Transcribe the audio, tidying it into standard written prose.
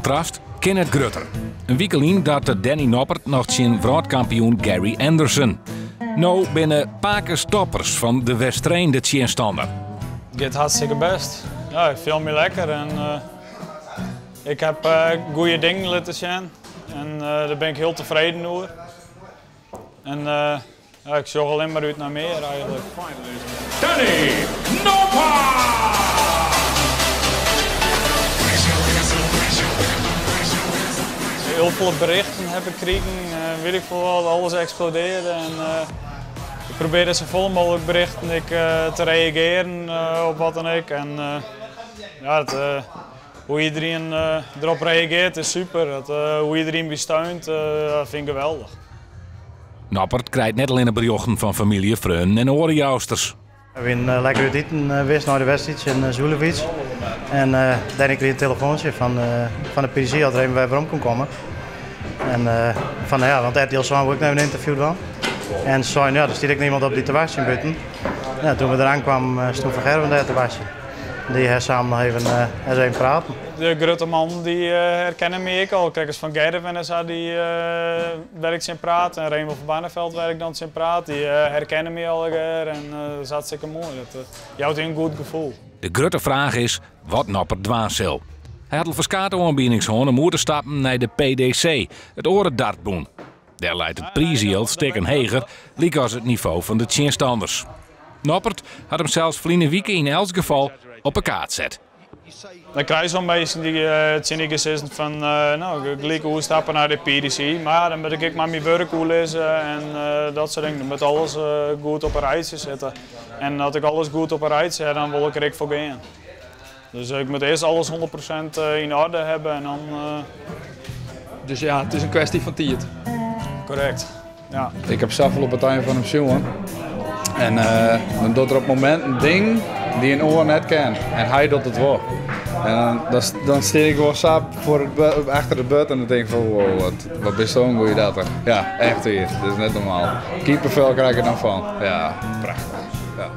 kontrast kin net grutter. In wike lyn darte Danny Noppert noch tsjin wrâldkampioen Gary Anderson. No binne pake Toppers fan De Westereen de tsjinstanner. It giet hartstikke bêst. Ja, ik fiel my lekker en ik ha goede dingen litten sjen en dêr bin ik hiel tefreden oer. En ja, ik sjoch allinnich mar út nei mear eigentlik. Danny Noppert! Hiel folle berjochten ha ik krigen, wit ik folle wat, alles eksplodearre. En ik probearje safolle mooglik berjochten ek te reagearjen op wat dan ek. En ja, it, hoe iedereen derop reagearret is super. Dat, hoe iedereen my steunt, dat fyn ik geweldich. Noppert krijt net allinnich berjochten fan famylje, freonen en oare Jousters. We wiene lekker út iten west nei de wedstriid tsjin Zulevic. En dêrnei krige ik in telefoantsje fan de PDC oft er even wer werom kon komme. En fan ja, want RTL sân woe ek noch even in ynterview dwaan. En se seinen, ja, der stiet ek niemand op dy te wachtsjen bûten. Ja, toen we deraan kwamen, stond Van Gerwen dêr te wachtsjen. Dy ha samen noch even, ris even praten. De grutte mannen dy herkenne my ek al. Krekt as Van Gerwen en sa, dy wêr't ik tsjin praat. En Raymond van Barneveld wêr't ik dan tsjin praat. Dy herkenne my allegear en dat is hartstikke moai. Dat jout in goed gefoel. De grutte fraach is wat Noppert dwaan sil. Hy hat al ferskate oanbiedings hân om oer te stappen nei de PDC, it oare dartbûn. Dêr leit it prizejild stikken heger, lykas it nivo fan de tsjinstanners. Noppert hat himsels ferline wike yn elts gefal op 'e kaart set. Dan krije je sa'n minsken dy't tsjin dy sizzen fan no, gelyk oerstappe nei de PDC. Mar ja, dan moat ik ek mei myn wurk oerlizze en dat soart dingen. Dan moat alles goed op in rijtsje sitte. En as ik alles goed op in rijtsje ha, dan wol ik der ek foar gean. Dus ik moat earst alles 100% yn oarder hawwe en dan. Dus ja, it is in kwestje fan tiid. Korrekt, ja. Ik ha safolle partijen fan him sjoen. En dan docht er op mominten dingen dy't in oar net kin. En hy docht it wol. En dan, dan stean ik wol sa foar it, achter it burd en dan tink ik fan wow, wat, wat bisto in goede darter. Ja, echt wier. Dat is net normaal. Kippenvel krij ik der dan fan. Ja, prachtich. Ja.